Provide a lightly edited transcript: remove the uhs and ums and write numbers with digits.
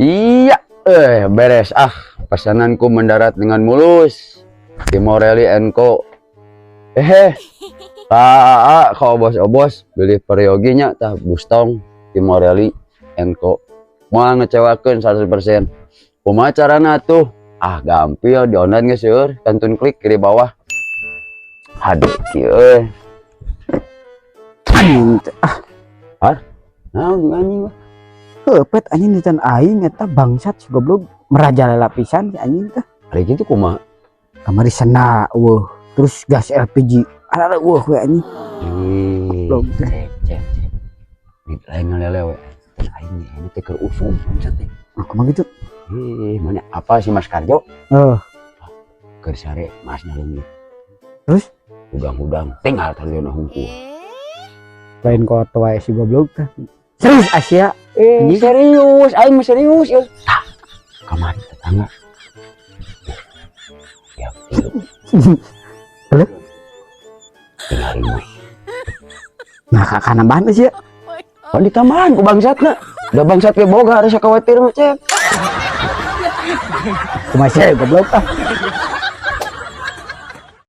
Iya, beres ah. Pesananku mendarat dengan mulus. Timorelli Co. Eh, ah, kau bos-obos beli peryoginya tah Bustong Timorelli Co. Moal ngecewakeun 100%. Kumaha carana tuh? Ah, gampil, di online geus seueur, kantun klik di bawah. Aduh, kieu euy. Anjing teh. Ah, Naon jeung anjing mah? Heupet anjing di aing eta, bangsat si goblok, merajalela pisan si anjing teh. Ari kitu kumaha? Kamari sena euweuh, terus gas LPG ada euweuh we, anjing. Ih, Goblok teh. Cek, cek, cek. Di lain ngalele we. Aing ini teh keur usum bangsat teh. Ah, kumaha gitu? Ih, mana apa sih Mas Karjo? Eh, Keur sare Mas leungit. Terus? Hudang-hudang tinggal tarjona hungkul. Lain koto wae si goblok teh. Serius Asia? Eh, Anjing. Serius, aing mah serius ya. Tah, kamari tetangga. Ya, tilu. Halo? Tinggal mah. Nah, kakak nambahan sih ya. Pan ditambahan ku bangsatna. Udah bangsat ge boga, harus khawatir mah, Cep. Kumaha sih goblok ah.